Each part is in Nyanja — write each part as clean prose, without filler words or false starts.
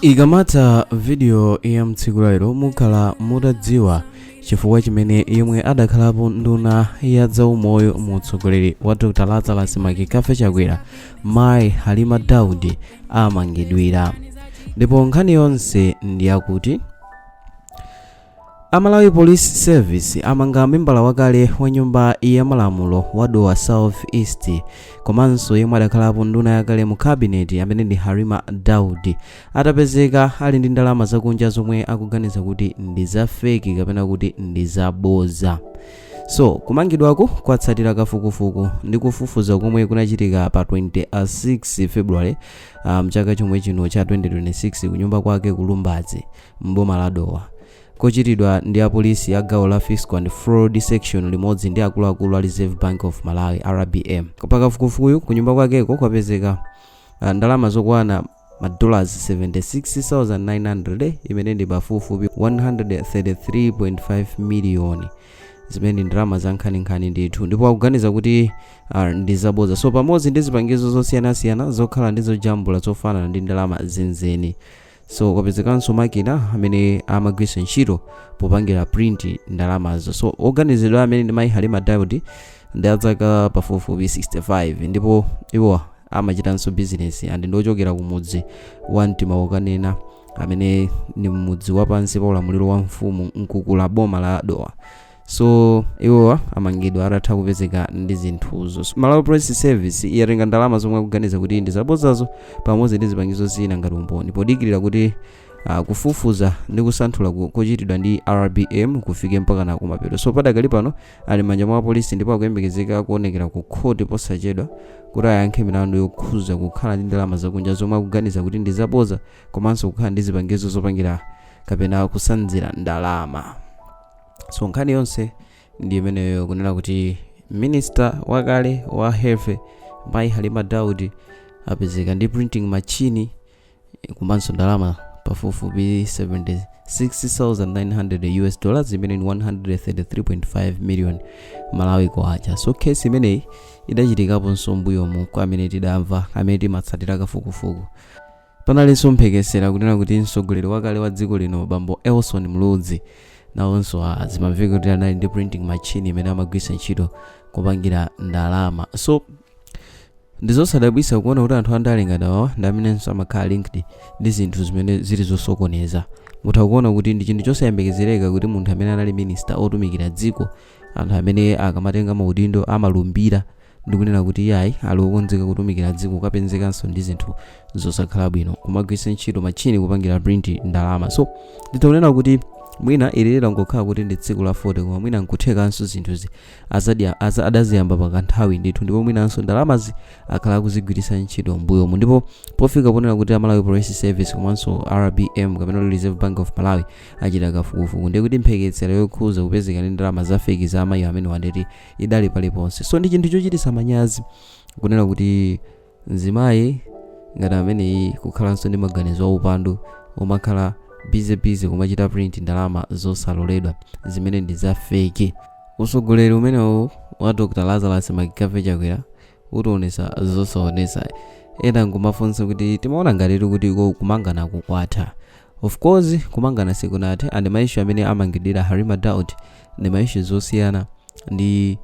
Ikamatha video ya mtsiku lalero, mukhala mutadziwa chifukwa chimene yemwe adakhalapo nduna ya zaumoyo mu utsogoleri wa Dr Lazarus McCarthy Chakwera, Mayi Halima Daudi, amangidwira. Ndipo nkhani yonse ndi yakuti Amalawi Police Service amanga membala wakale wa Nyumba ya Malamulo wa Dowa South East komanso yemwe adakhalapo nduna yakale mu cabinet, amene ndi Halima Daudi, atapezeka ali ndi ndalama zakunja zomwe akuganiza kuti ndi za fake kapena kuti ndi zaboza. So kumangidwaku kwatsatira kafukufuku ndi kufufuza komwe kunachitika pa 26 February mchaka chomwe chino cha 2026 kunyumba kwake ku Lumbadzi mboma la Dowa, kochitidwa ndi apolisi a gawo la Fiscal and Fraud Section limodzi ndi akuluakulu a Reserve Bank of Malawi, RBM. Pakafukufukuyu, kunyumba kwakeko kwapezeka ndalama zokwana ma dollars 76,900, imene ndi pafupifupi 133.5 miliyoni, zimene ndi ndalama za nkhaninkhani ndithu, ndipo akuganiza kuti ndi zaboza. So pamodzi ndi zipangizo zosiyanasiyana zokhala ndi zojambula zofanana ndi ndalama zenizeni. So kwapezekanso makina amene amagwiritsa ntchito popangira print ndalamazo. So oganizidwa, amene ndi Mayi Halima Daudi, ndi adzaka pafupifupi 65, ndipo iwo amachitanso business and ndi ochokera ku mudzi wa Mtima Wokanena, amene ndi mudzi wapansi pa ulamuliro wa Mfumu Mkukula, boma la Dowa. So iwowa amangidwa atatha kupezeka ndi zinthuzo. So, Malawi Police Service yatenga ndalama zomwe akuganiza kuti ndi zabozazo pamodzi ndi zipangizo zina ngati umboni, podikirira kuti kufufuza ndi kusanthula kochitidwa ndi RBM kufike mpaka na kumapeto. So padakali pano ali m'manja mwa apolisi ndipo akuyembekezeka kuonekera ku khoti posachedwa kuti ayankhe milandu yokhuza kukhala ndi ndalama zakunja zomwe akuganiza kuti ndi zaboza komanso kukhala ndi zipangizo zopangira kapena kusanzira ndalama. So nkhani yonse ndi imeneyo, kunena kuti minister wakale wa health, Mayi Halima Daudi, apezeka ndi printing machine komanso ndalama pafupifupi 76,900 US dollars, imene ni 133.5 million Malawi kwacha. So case imeneyi idachitikaponso mbuyomu. Kwa amene tidamva, amene timatsatira kafukufuku, panalinso mphekesera kunena kuti mtsogoleri wakale wa dziko lino, Bambo Elson Mludzi, nawonso zimamveka kuti anali ndi printing machine imene amagwiritsa ntchito kupangira ndalama. So ndizosadabwitsa kuona kuti anthu andale ngati awa ndi amenenso amakhala linked ndi zinthu zimene zili zosokoneza. Mutha kuona kuti ndi chinthu chosayembekezereka kuti munthu amene anali minister otumikira dziko, anthu amene akamatenga maudindo amalumbira ndi kunena kuti yayi, ali okonzeka kutumikira dziko, kapenzekanso ndi zinthu zosakhala bwino, kumagwiritsa ntchito machine kupangira print ndalama. So nditakunena kuti mwina ililera ngokhala kuti ndi tsiku la 40, koma mwina nkuthekanso zinthuzi adaziyamba pakanthawi ndithu, ndipo mwinanso ndalamazi akhala akuzigwiritsa ntchito mbuyomu. Ndipo pofika ponena kuti Amalawi Police Service komanso RBM kapena Reserve Bank of Malawi achita kafukufuku, ndiye kuti mphekesera yokhuza kupezeka ndi ndalama za fake za amayi amene wandeti idali paliponse. So ndi chinthu chochititsa manyazi kunena kuti mzimayi ngati ameneyi kukhalanso ndi maganizo aupandu omakhala busy busy kumachita print ndalama zosaloledwa zimene ndi za fake. Usogoleri umenewu wa Dr Lazarus McCarthy Chakwera utionesa zosaonesa. Ena nkumafunsa kuti timaona ngatitu kuti kumangana kukwatha. Of course kumangana sikunathe, and ma issue amene amangidwira Halima Daud ndi ma issue zosiyana ndi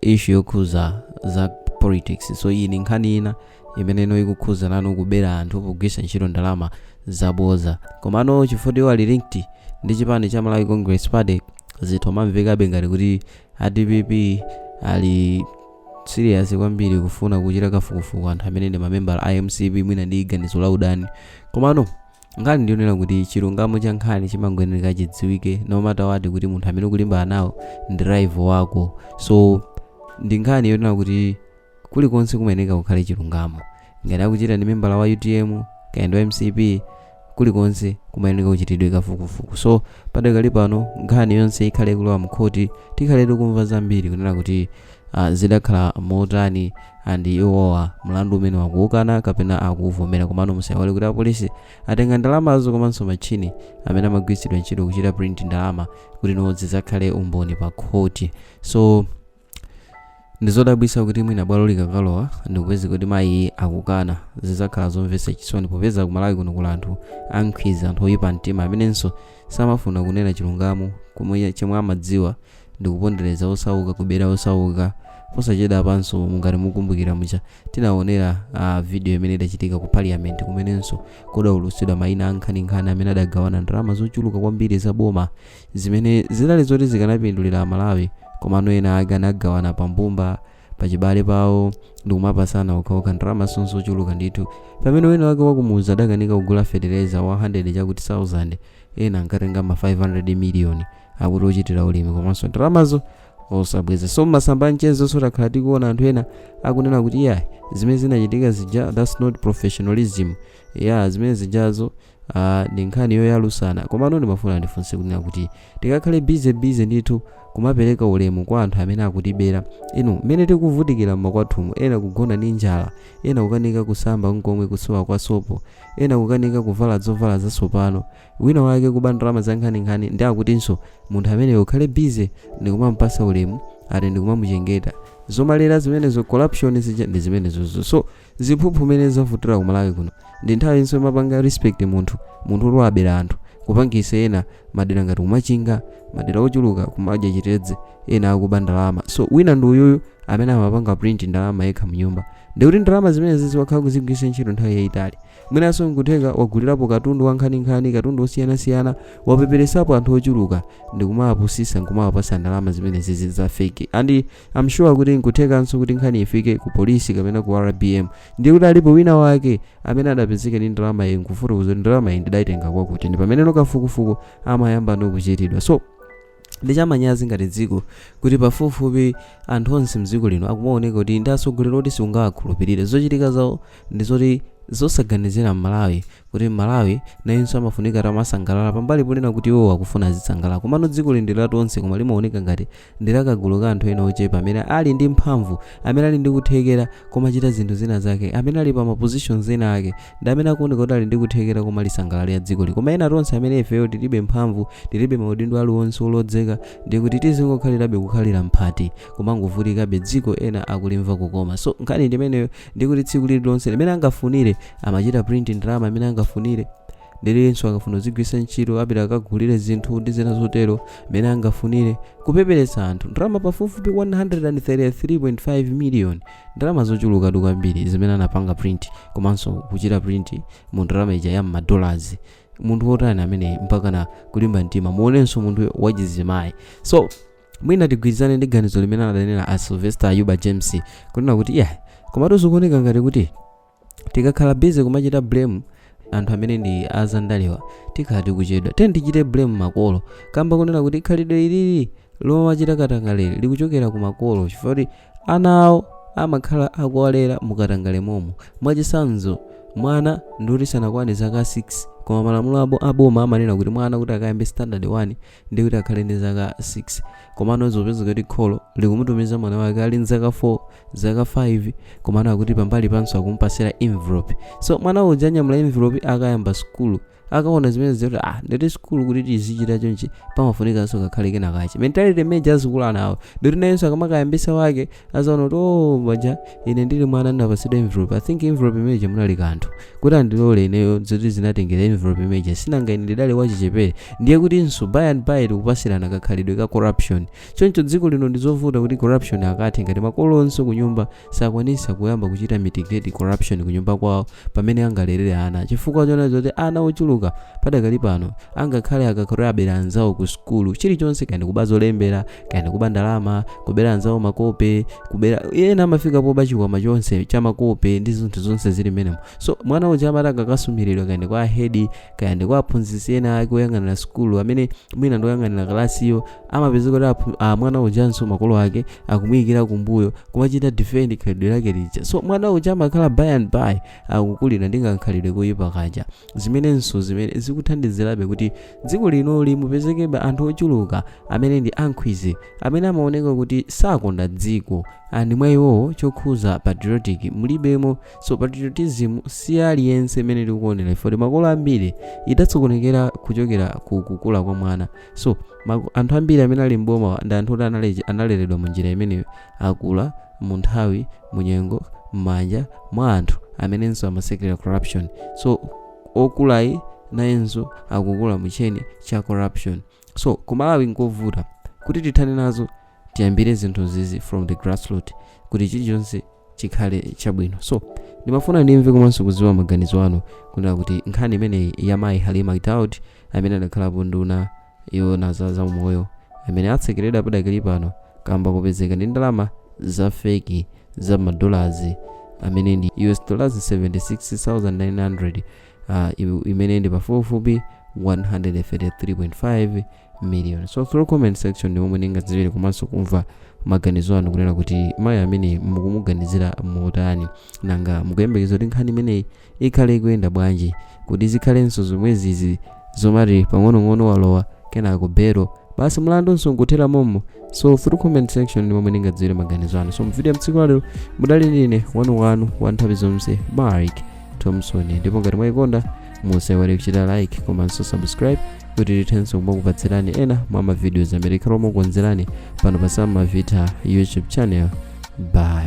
issue yokhuza za politics. So iyi ndi nkhani ina imeneno ikukhuza nanu kubera anthu pogwiritsa ntchito ndalama zaboza. Komano chifukwa iwo ali linked ndi chipani cha Malawi Congress Party, zithu amamvekabe ngati kuti a DPP ali serious kwambiri kufuna kuchita kafukufuku anthu amene ndi mamembala a MCP, mwina ndi ganizo la udani. Komano nkhani ndionera kuti chilungamo cha nkhani chimangoyenera chidziwike, no matter what kuti munthu amene ukulimbana nawo ndi rival wako. So ndi nkhani yonena kuti kulikonse kumayeneka kukhale chilungamo. Ngati akuchita ndi membala wa UTM kaya ndi wa MCP, kulikonse kumayeneka kuchitidwe kafukufuku. So padakali pano nkhani yonse ikhale kulowa mkhoti, tikhale tikumva zambiri kunena kuti zidakhala motani and iwowa mlandu umene wakuukana kapena akuuvomera. Komano musaiwale kuti apolisi atenga ndalamazo komanso machine amene amagwiritsidwa ntchito kuchita print ndalama kuti no zidzakhale umboni pa khoti. So Ndizodabwisa kuti mwina bwalo likakalowa ndikupeza kuti mayi akukana, zizakhala zomvetsa chisoni popeza kumalawi kuno kuli anthu ankhwizi, anthu oyipa mtima amenenso samafuna kunena chilungamo komwe chomwe amadziwa ndikupondereza osauka, kubera osauka. Posachedwa panso mungati mukumbukira muja tinaonera video imene idachitika ku parliament, kumenenso kudaulutsidwa mayina ankhaninkhani amene adagawana ndalama zochuluka kwambiri za boma zimene zidali zoti zikanapindulira Amalawi, komano ena ake anagawana pambumba pachibale pawo ndikumapasana okhaokha ndalama zochuluka ndithu, pamene wina wake wakumuza adakanika kugula fetereza wa 100 chakuti 1000, ena ankatenga ma 500 million akuti ochitira ulimi, komanso ndalamazo osabweza. So masamba mchezo so takhala tikuona anthu ena akunena kuti yeah, zimene zinachitika zija, that's not professionalism. Yeah, zimene zijazo ndi nkhani yoyalusana. Komano ndimafuna ndifunse kunena kuti tikakhale busy busy ndithu kumapereka ulemu kwa anthu amene akutibera? Inu, mmene tikuvutikira mmakwathumu, ena kugona ndi njala, ena kukanika kusamba nkomwe kusowa kwa sopo, ena kukanika kuvala zovala zatsopano, wina wake kuba ndalama za nkhaninkhani, ndi akutinso munthu ameneyo ukhale busy ndikumampasa ulemu, ati ndikumamuchengeta. Zomalera zimenezo, corruption zija ndi zimenezozo. So ziphuphu mmene zavutira kumalawi kuno, ndi nthawi imapanga respect munthu, munthu oti wabera anthu, kupangisa ena madera ngati kumachinga, madera ochuluka kumadya chitedze, ena akuba ndalama. So wina ndi uyuyu amene amapanga print ndalama yekha mnyumba, ndikuti ndalama zimenezi ziwakhala kuzigwiritsa ntchito nthawi yayitali. Mwinanso nkutheka wagulirapo katundu wankhaninkhani, katundu osiyanasiyana, wapeperesapo anthu ochuluka ndikumawapusisa, nkumawapasa ndalama zimenezi za fake. And I'm sure kuti nkuthekanso kuti nkhani ifike ku polisi kapena ku RBM, ndiye kuti alipo wina wake amene adapezeka ndi ndalama iyi nkufotokoza kuti ndalama iyi ndidayitenga kwakuti, ndi pamene kafukufuku amayamba nokuchitidwa. So ndi chamanyazi ngati dziko kuti pafupifupi anthu onse mdziko lino akumaoneka kuti ndi atsogoleri oti siungawakhulupirire. Zochitika zawo ndi zoti zosaganizira Mmalawi, kuti Mmalawi nayenso amafunika tamasangalala, pambali ponena kuti iwo akufuna azisangalala. Komano dziko lino ndi latonse, koma limaoneka ngati ndi lakagulu ka anthu ena ochepa amene ali ndi mphamvu, amene ali ndi kuthekera komachita zinthu zina zake, amene ali pa ma positions ena ake, ndi amene akuoneka kuti ali ndi kuthekera koma lisangalalira dzikoli. Koma ena tonse amene ifeyo tilibe mphamvu, tilibe maudindo aliwonse olodzeka, ndiye kuti tizingokhalirabe kukhalira mphati, kumangovutikabe, dziko ena akulimva kukoma. So nkhani ndimeneyo, ndikuti tsiku lililonse limene angafunire amachita print ndalama amene angafunire, ndilinso akafuna kuzigwiritsa ntchito apita akagulire zinthu ndi zina zotero mmene angafunire, kupeperetsa anthu ndalama pafupifupi 133.5 million, ndalama zochuluka kwambiri zimene anapanga print, komanso kuchita print mu ndalama ija ya ma dollars. Munthu wotani amene mpakana kulimba mtima? Muonenso munthu wachizimayi. So mwina tigwirizane ndi ganizo limene adanena a Sylvester Ayuba James kunena kuti yeah, komatu zikuoneka ngati kuti tikakhala busy kumachita blame anthu amene ndi azandalewa, tikhala tikuchedwa. Tiyeni tichite blame makolo, kamba kunena kuti khalidwe ilili lomachita katangale likuchokera ku makolo, chifukwa kuti ana awo amakhala akuwalera mukatangale momo. Mwachitsanzo, mwana ndikuti sanakwane zaka 6, koma malamulo aboma amanena kuti mwana kuti akayambe standard 1 ndi kuti akhale ndi zaka 6. Komano zopezeka kuti kholo likumutumiza mwana wake ali ndi zaka 4, zaka 5, komano akuti pambali panso akumpasira envelope. So mwana uja anyamula envelope, akayamba sukulu, akaona zimene zikuti ah, nditi sukulu kuti tizichita chonchi pamafunikanso kakhale kena kachi mentality imene azikula nawo, ndikuti nayenso akamakayambisa wake azaona kuti oh, baja ine ndili mwana ndinapasidwa envelope, I think envelope imene munali kanthu kuti andilole ineyo zoti zinatengera envelope imene, sinanga ine ndidali wachichepere. Ndiye kutinso by and by tikupasirana kakhalidwe ka corruption. Choncho dziko lino ndi zovuta kuti corruption akathe ngati makolo onse kunyumba sakwanisa kuyamba kuchita mitigate corruption kunyumba kwawo pamene angalerere ana, chifukwa chona zoti ana ochuluka padakali pano angakhale akakhala abera anzawo ku sukulu chilichonse, kaya kuba zolembera, kaya kuba ndalama, kubera anzawo makope, kubera, ena amafika poba chikwama chonse cha makope ndi zinthu zonse zili menemo. So mwana uja amati akakasumiridwa kaya kwa head, kaya ndi kwa aphunzitsi ena ake oyang'anira sukulu amene mwina ndi oyang'anira kalasiyo, amapezeka kuti mwana ujanso makolo ake akumuyikira kumbuyo kumachita defend khalidwe lake lija. So mwana uja amakhala by and by akukulira ndi kakhalidwe koyipa kaja, zimenenso zimene zikuthandizirabe kuti dziko linoli mupezekebe anthu ochuluka amene ndi ankhwizi, amene amaoneka kuti sakonda dziko, and mwa iwowo chokhuza patriotic mulibemo. So patriotism si aliyense imene tikuonera ifoti makolo ambiri. ambiri idatsokonekera kuchokera ku kukula kwa mwana. So anthu ambiri amene ali mboma ndi anthu oti analeredwa mu njira imeneyo, akula mu nthawi, munyengo, m'manja mwa anthu amenenso amasekerera corruption. So okulayi nayenso akukula mu chain cha corruption. So kumalawi nkovuta kuti tithane nazo. Tiyambire zinthu zizi from the grassroot kuti chilichonse chikhale chabwino. So ndimafuna ndimve komanso kudziwa maganizo anu kunena kuti nkhani imeneyi ya mayi Halima Daud, amene adakhalapo nduna yoona za zaumoyo, amene atsekeredwa padakali pano kamba kupezeka ndi ndalama za fake za madollars amene ndi US dollars 76,900, imene ndi pafupifupi 133.5 million. So through comment section ndi momwe ndingadziwire komanso kumva maganizo anu kunena kuti mayi amene mukumuganizira motani. Nanga mukuyembekeza kuti nkhani imeneyi ikhale ikuyenda bwanji, kuti zikhalenso zomwezizi zomati pang'onong'ono walowa, kenako belo basi, mlandunso nkuthera momo? So through comment section ndi momwe ndingadziwire maganizo anu. So mvideo ya mtsiku lalero mudali ndine wanuwanu wa nthawi zonse, Mike Thompson. Ndipo ngati mwayikonda, musaiwale kuchita like komanso subscribe kuti tithenso kumakupatsirani ena mwa mavideos amene tikhala mokukonzerani pano pa Sam Mavita YouTube channel. Bye.